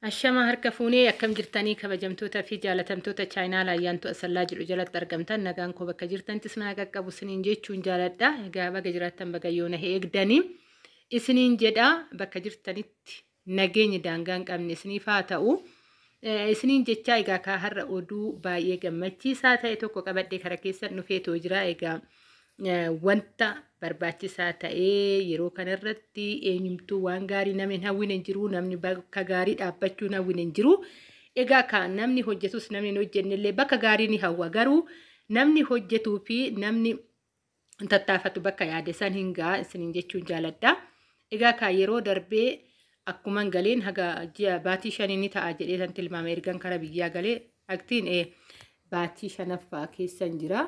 Ashama harka fuunee akkam jirtanii kabajamtoota fi jaalatamtoota chaayinaa Ayyaantuu Asallaa jedhu jalatti argamtan nagaan koo bakka jirtantti isin haa qaqqabu isiniin jechuun jaaladha. Egaa baga jiraattan baga yoona eegdanii isiniin jedha bakka jirtanitti nageenyi daangaa hin qabne isiniif haa ta'u. Isiniin jechaa egaa kaa har'a oduu baay'ee gammachiisaa ta'e tokko qabadhee kara keessan dhufeetoo jira. Egaa wanta barbaachisaa ta'ee yeroo kanarratti eenyumtuu waan gaarii namni hin hawwine hin jiru, namni bakka gaarii dhaabbachuu hin hawwine hin jiru. Egaa ka namni hojjetus namni hin hojjennellee bakka gaarii ni hawwa, garuu namni hojjetuu fi namni tattaafatu bakka yaade san hin ga'a isiniin jechuun jaaladha. Egaa ka yeroo darbee akkuman galeen haga ji'a baatii 5 ni ta'a jedhee san tilmaama ergan kara biyyaa galee aktiin baatii 5ffaa keessan jira.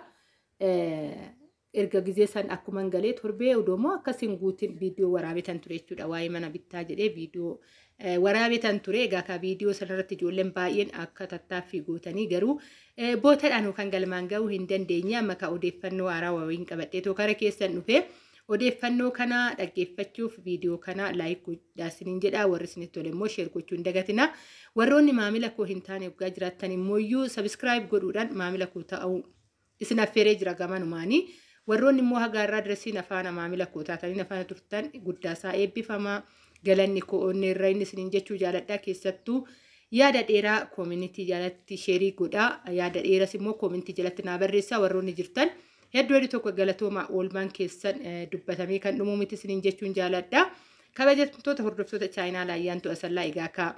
Erga gizee san akkuman galee torbee odoomoo akkasiin guutin viidiyoo waraabetan ture jechuudha. Waa'ee mana bittaa jedhee viidiyoo waraabetan ture. Egaa ka viidiyoo sanarratti ijoolleen baay'een akka tattaaffii gootanii garuu bootaadhaan yookaan galmaan ga'uu hin dandeenye amma ka odeeffannoo haaraa wayiin qabadhee too kara keessan dhufee odeeffannoo kana dhaggeeffachuuf viidiyoo kana like godhaa isiniin jedha. Warri isinitti tole immoo share gochuu hin dagatina. Warroonni maamila koo hin taane waggaa jiraattan immoo iyyuu subscribe godhuudhaan maamila koo ta'uu isin affeeree jira gamanumaanii. Warroonni immoo haga irraa diresiin afaana maamila koo taatanii afaana turtan guddaasaa eebbifamaa galanni koo onnee irra inni isiniin jechuu jaaladha. Keessattuu yaada dheeraa koomunitii jalatti sheerii godhaa, yaada dheeras immoo koomunitii jalatti naa barreessaa warroonni jirtan hedduu hedduu tokko galatooma, oolmaan keessan dubbatamee kan dhumuu miti isiniin jechuun jaaladha. Kabajamtoota hordoftoota chaayinaa Ayyaantuu Asallaa, egaa kaa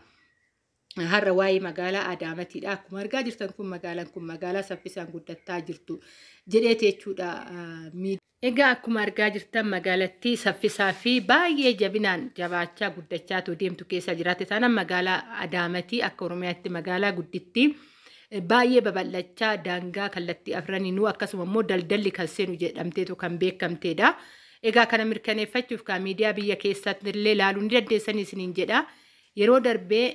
har'a waa'ee magaalaa Adaamatiidha. Akkuma argaa jirtan kun magaalaan kun magaalaa saffisaan guddataa jirtu jedheeti jechuudha. Egaa akkuma argaa jirtan magaalattii saffisaa fi baay'ee jabinaan jabaachaa guddachaa deemtu keessa jiraate taanaan magaalaa Adaamatii akka Oromiyaatti magaalaa guddittii baay'ee babal'achaa daangaa kallattii afraniinuu akkasuma immoo daldalli kan seenu jedhamteetu kan beekamteedha. Egaa kana mirkaneeffachuuf kan miidiyaa biyya keessatti illee ilaaluu ni dandeessanii isiniin jedha. Yeroo darbee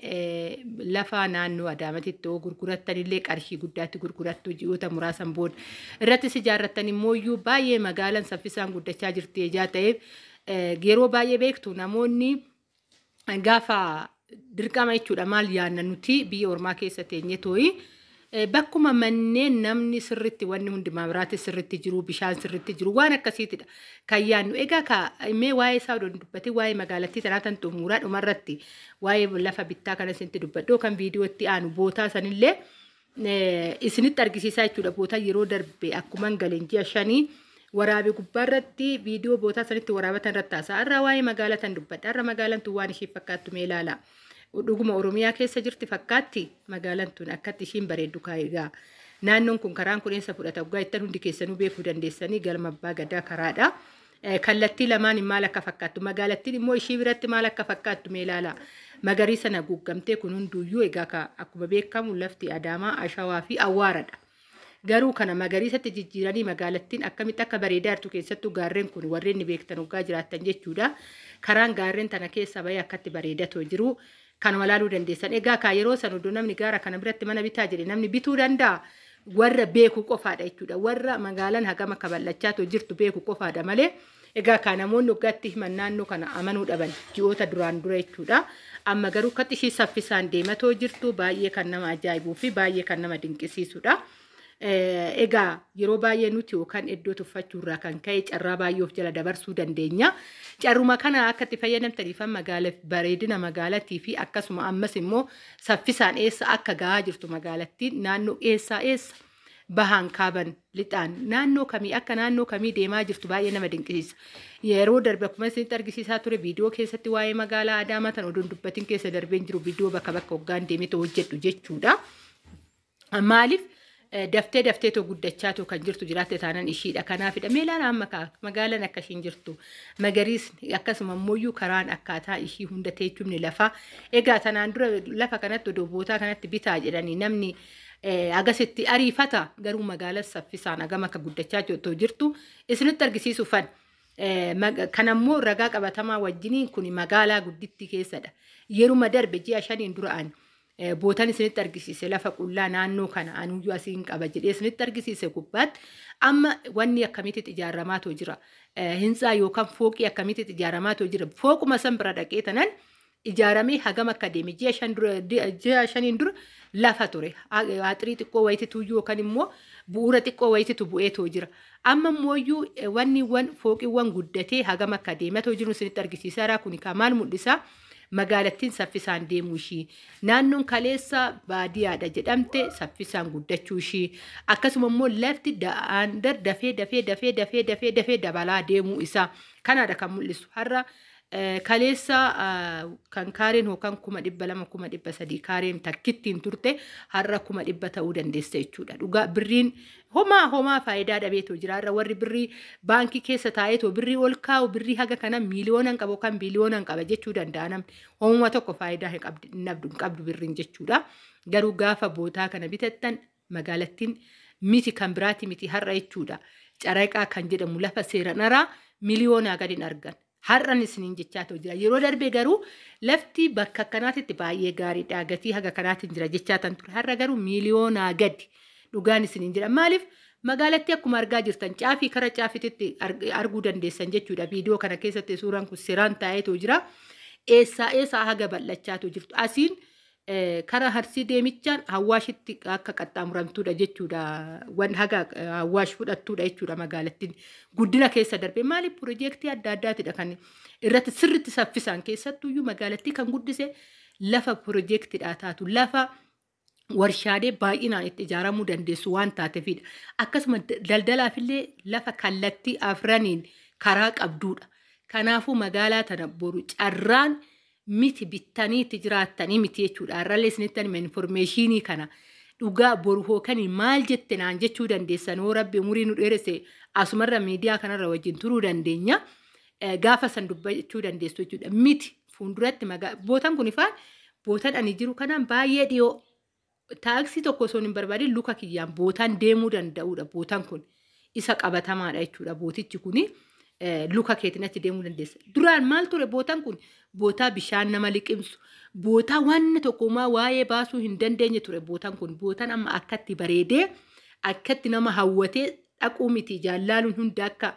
lafa naannoo Adaamatitti yoo gurgurattan illee qarshii guddaatti gurgurattu ji'oota muraasan booda. Irrattis ijaarrattan immoo iyyuu baay'ee magaalaan saffisaan guddachaa jirti ijaa ta'eef yeroo baay'ee beektu namoonni gaafa dirqama jechuudha maal yaadna nuti biyya ormaa keessa teenye tooyi. Bakkuma manneen namni sirritti wanni hundi maabiraati sirritti jiru, bishaan sirritti jiru, waan akkasiitidha kan yaadnu. Egaa ka mee waa'ee isaa odoo dubbatee waa'ee magaalattii tanaa tan xumuraa dhumarratti waa'ee lafa bittaa kana isinitti dubbadhu kan viidiyootti aanu bootaa sanillee isinitti argisiisaa jechuudha. Bootaa yeroo darbe akkuman galeen ji'a 5 waraabee gubbaarratti viidiyoo bootaa sanitti waraabatan irratti haasa'a. Har'a waa'ee magaalaa tan dubbadha. Har'a magaalaan tun waan ishee fakkaattu mee ilaala. Dhuguma Oromiyaa keessa jirti fakkaatti magaalaan tun akkatti ishiin bareeddu egaa. Naannoon kun karaan kun eessa fudhata waggaa ittan hundi keessanuu beekuu dandeessanii galma abbaa gadaa karaadha. Kallattii lamaan maal akka fakkaattu magaalattiin immoo ishii biratti maal akka fakkaattu mee ilaala. Magariisa haguuggamtee kun hunduyyuu egaa akkuma beekamu lafti Adaamaa ashawaa fi awwaaradha. Garuu kana magariisatti jijjiiranii magaalattiin akkamitti akka bareedaa jirtu keessattuu gaarreen kun warreen ni beektan waggaa jiraattan jechuudha. Karaan gaarreen tana keessa bahee akkatti bareedatoo jiru. Kanuma ilaaluu dandeessan. Egaa kaa yeroo san iddoo namni gaara kana biratti mana bitaa jedhe namni bituu danda'a. Warra beeku qofaadha jechuudha. Warra magaalaan hagam akka bal'achaa jirtu beeku qofaadha malee. Egaa kaa namoonni waggaatti himan naannoo kana amanuu dhaban ji'oota duraan dura jechuudha. Amma garuu akkatti ishii saffisaan deematoo jirtu baay'ee kan nama ajaa'ibuu fi baay'ee kan nama dinqisiisudha. Egaa yeroo baay'ee nuti yookaan iddoo tuffachuurraa kan ka'e carraa baay'ee of jala dabarsuu dandeenya. Carruma kana akka itti fayyadamtaniif magaala bareedina magaalattii fi akkasuma ammas immoo saffisaan eessa akka gahaa jirtu magaalattiin naannoo eessaa eessa bahaan kaaban lixaan naannoo kamii akka naannoo kamii deemaa jirtu baay'ee nama dinqisiisa. Yeroo darbe akkuma isinitti argisiisaa ture viidiyoo keessatti waa'ee magaalaa Adaamaa tan oduun dubbatin keessa darbeen jiru viidiyoo bakka bakka hoggaan deemee hojjedhu jechuudha. Maaliif daftee daftee too guddachaa too kan jirtu jiraatte taanan ishiidha. Kanaafidha. Mee ilaala amma magaalaan akka ishiin jirtu magariisni akkasuma immoo karaan akkaataa ishii hunda teechumni lafaa. Egaa tanaan dura lafa kanatti odoo bootaa kanatti bitaa jedhanii namni agasitti ariifata garuu magaalaan saffisaan hagam akka guddachaa jirtu isinitti argisiisuufan. Kanammoo ragaa qabatamaa wajjiniin kun magaalaa guddittii keessadha. Yeruma darbe ji'a 5 dura bootaan isinitti argisiise lafa qullaa naannoo kana anuyyuu asiin qaba jedhee isinitti argisiise gubbaatti amma wanni akkamitti ijaaramaatu jira. Hintsaa yookaan fooqii akkamitti ijaaramaatu jira. Fooquma san bira dhaqee tanan Ijaaramee hagam akka deeme ji'a 5 dura, ji'a 5n dura lafa ture. Haxirii xiqqoo wayititu yookaan immoo bu'uura xiqqoo wayititu bu'eetoo jira. Amma immoo wanniiwwan fooqiiwwan guddatee hagam akka deematoo jiru isinitti argisiisaara. Kun kan maal mul'isa? Magaalattiin saffisaan deemuu ishii, naannoon kaleessa baadiyyaadha jedhamte saffisaan guddachuu ishii, akkasuma immoo lafti da'aandar dafee dafee dafee dafee dafee dafee dabalaa deemuu isaa kanaadha kan mul'isu. Har'a kaleessa kan kaareen yookaan 200,000, 300,000 kaareen takkittiin turte har'a 100,000 ta'uu dandeessa jechuudha. Dhugaa birriin homaa homaa faayidaa dhabeetoo jira. Har'a warri birrii baankii keessa taa'eetoo birrii ol kaa'u birrii haga kana miiliyoonaan qaba yookaan biiliyoonaan qaba jechuu danda'a namni. Homuma tokko faayidaa hin qabdu birriin jechuudha. Garuu gaafa bootaa kana bitattan magaalattiin miti kan biraati miti har'a jechuudha. Caraqaa kan jedhamu lafa seeraan alaa miliyoonaa gadi hin argan. Har'an isiniin jechaa ta'u jira. Yeroo darbe garuu lafti bakka akkanaatitti baay'ee gaariidha. Gatii haga kanaatiin jira jechaa tan ture. Har'a garuu miliyoonaa gadi dhugaan isiniin jira. Maaliif magaalatti akkuma argaa jirtan caafii kara caafititti arguu dandeessan jechuudha. Viidiyoo kana keessatti suuraan kun seeraan taa'eetu jira. Eessaa eessaa haga bal'achaatu jirtu. Asiin kara Harsii deemichaan Hawaashitti akka qaxxaamuramtuudha jechuudha. Wan haga Hawaash fudhattuudha jechuudha magaalattiin. Guddina keessa darbe maaliif piroojeektii adda addaatidha kan irratti sirriitti saffisaan keessattuyyuu magaalattii kan guddise lafa piroojeektiidha taatu lafa warshaalee baay'inaan itti ijaaramuu dandeessu waan taateefidha. Akkasuma daldalaafillee lafa kallattii afraniin karaa qabduudha. Kanaafuu magaalaa tana boru carraan miti bittanii itti jiraattanii miti jechuudha. Har'allee isinitti hima informeeshinii kana dhugaa boru hookanii maal jette naan jechuu dandeessan hoo rabbi umurii nu dheeresse asumarra miidiyaa kanarra wajjin turuu dandeenya. Gaafa san dubbachuu dandeessu jechuudha. Miti fuulduratti bootan kun ifaan bootan ani jiru kanaan baay'ee dhiyoo taaksii tokko osoo hin barbaadin luka kiyyaan bootaan deemuu danda'udha. Bootaan kun isa qabatamaadha jechuudha. Bootichi kuni luka keetiin achi deemuu dandeessa. Duraan maal ture bootaan kun? Bootaa bishaan nama liqimsu, bootaa waan tokkummaa waa'ee baasuu hin dandeenye ture bootaan kun. Bootaan amma akkatti bareedee akkatti nama hawwatee dhaquu miti jaallaaluun hunda akka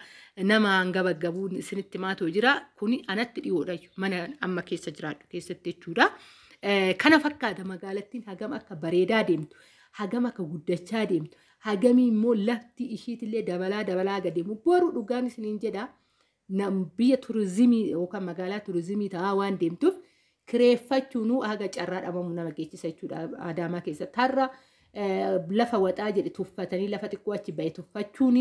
nama hangabaggabuun isinitti maatoo jira. Kuni anatti dhiyoodha mana amma keessa jiraadhu keessatti jechuudha. Kana fakkaata magaalattiin hagam akka bareedaa deemtu, hagam akka guddachaa deemtu, hagamii immoo lafti ishiitillee dabalaa dabalaa gadeemu. Boru dhugaan isiniin jedha biyya turizimii yookaan magaalaa turizimii ta'aa waan deemtuuf kireeffachuunuu haga carraa dhabamu nama geessisa jechuudha Adaamaa keessatti. Har'a lafa waxaa jedhe tuffatanii lafa xiqqoo achi ba'e tuffachuun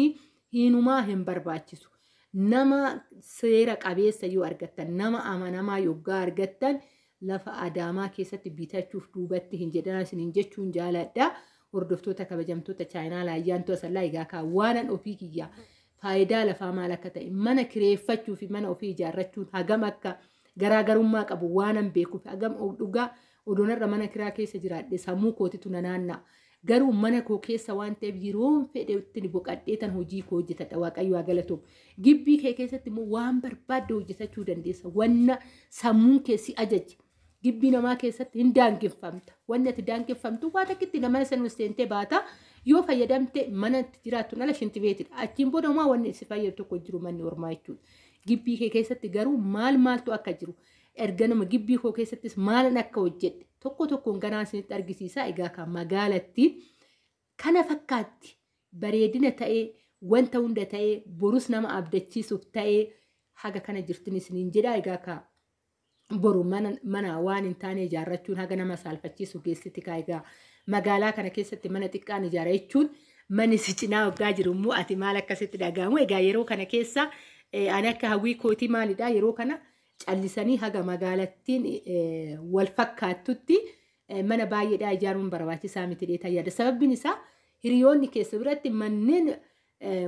hinumaa hin barbaachisu. Nama seera qabeessa yoo argattan, nama amanamaa yoggaa argattan lafa Adaamaa keessatti bitachuuf duubatti hin jedhan isiniin jechuun jaaladha. Hordoftoota kabajamtoota chaayinaa Ayyaantuu Asallaa egaa kaa waanan ofii kiyyaa faayidaa lafaa maal akka ta'e mana kireeffachuu fi mana ofii ijaarrachuun hagam akka garaagarummaa qabu waanan beekuuf hagam dhugaa odoonarra mana kiraa keessa jiraadhe sammuu kootitu na naanna'a. Garuu mana koo keessa waan ta'eef yeroon fedhe boqadhee tan hojii koo hojjetadha. Waaqayyo haa galatoomu. Gibbii kee keessatti immoo waan barbaadde hojjetachuu dandeessa. Wanna sammuun kee si ajaje. Gibbii namaa keessatti hin daangeffamta. Wanni ati daangeffamtu waa takkitti mana sana seentee baata. Yoo fayyadamte mana itti jiraattu ala shintibeetidha. Achiin booda homaa wanni si fayyadu tokko jiru manni ormaa jechuudha. Gibbii kee keessatti garuu maal maaltu akka jiru. Erga nama gibbii koo keessattis maalan akka hojjedhe tokko tokkoon ganaa isinitti argisiisa. Egaa kan magaalatti kana fakkaatti bareedina ta'ee wanta hunda ta'ee borus nama abdachiisuuf ta'ee haga kana jirtin isiniin jedha. Egaa kan boru mana waan hin taane ijaarrachuun haga nama saalfachiisu geessiti kaa. Egaa magaalaa kana keessatti mana xiqqaan ijaara jechuun manni si cinaa waggaa jiru immoo ati maal akkasitti dhaga'amu. Egaa yeroo kana keessa ani akka hawwii kootii maalidha yeroo kana callisanii haga magaalattiin wal fakkaattutti mana baay'eedhaa ijaaruun barbaachisaa miti dheetaa yaada. Sababbiin isaa hiriyoonni keessa biratti manneen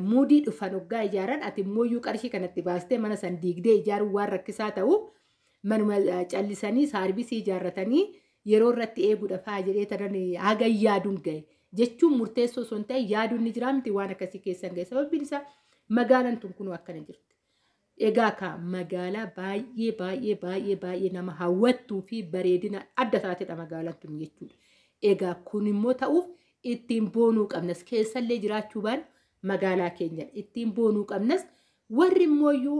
muudii dhufan waggaa ijaaran ati immoo qarshii kanatti baastee mana san diigdee ijaaruun waan rakkisaa ta'u manuma callisanii saarbisii ijaarratanii yeroo irratti eeguudha fa'aa jedhee tanan haga yaaduun gahe jechuun murteessoo osoo hin ta'e yaaduun ni jira miti waan akkasii keessan gahe. Sababbiin isaa magaalaan tun kunuu akkana jirti. Egaa ka magaalaa baay'ee baay'ee baay'ee baay'ee nama hawwattuu fi bareedina adda taatedha magaalaan tun jechuudha. Egaa kun immoo ta'uuf ittiin boonuu qabnas keessallee jiraachuu baannu magaalaa keenya ittiin boonuu qabnas. Warri immoo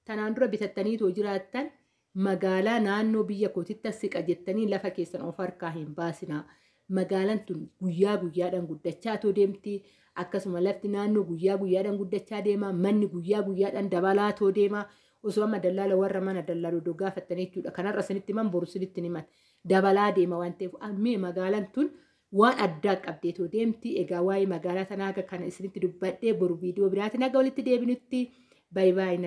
tanaan dura bitattaniitoo jiraattan Magaalaa naannoo biyya kootitti siqa jettanii lafa keessan of harkaa hin baasinaa. Magaalaan tun guyyaa guyyaadhaan guddachaa too deemti. Akkasuma lafti naannoo guyyaa guyyaadhaan guddachaa deema. Manni guyyaa guyyaadhaan dabalaa too deema. Osoo amma dallaala warra mana dallaalu iddoo gaafattan jechuudha. Kanarra isinitti himan, boru isinitti himan. Dabalaa deema waan ta'eef mee magaalaan tun waan addaa qabdeetoo deemti. Egaa waa'ee magaalaa tanaa akka kana isinitti dubbadhee, boru viidiyoo biraatiin haga walitti deebinutti, baay'ee baay'ee.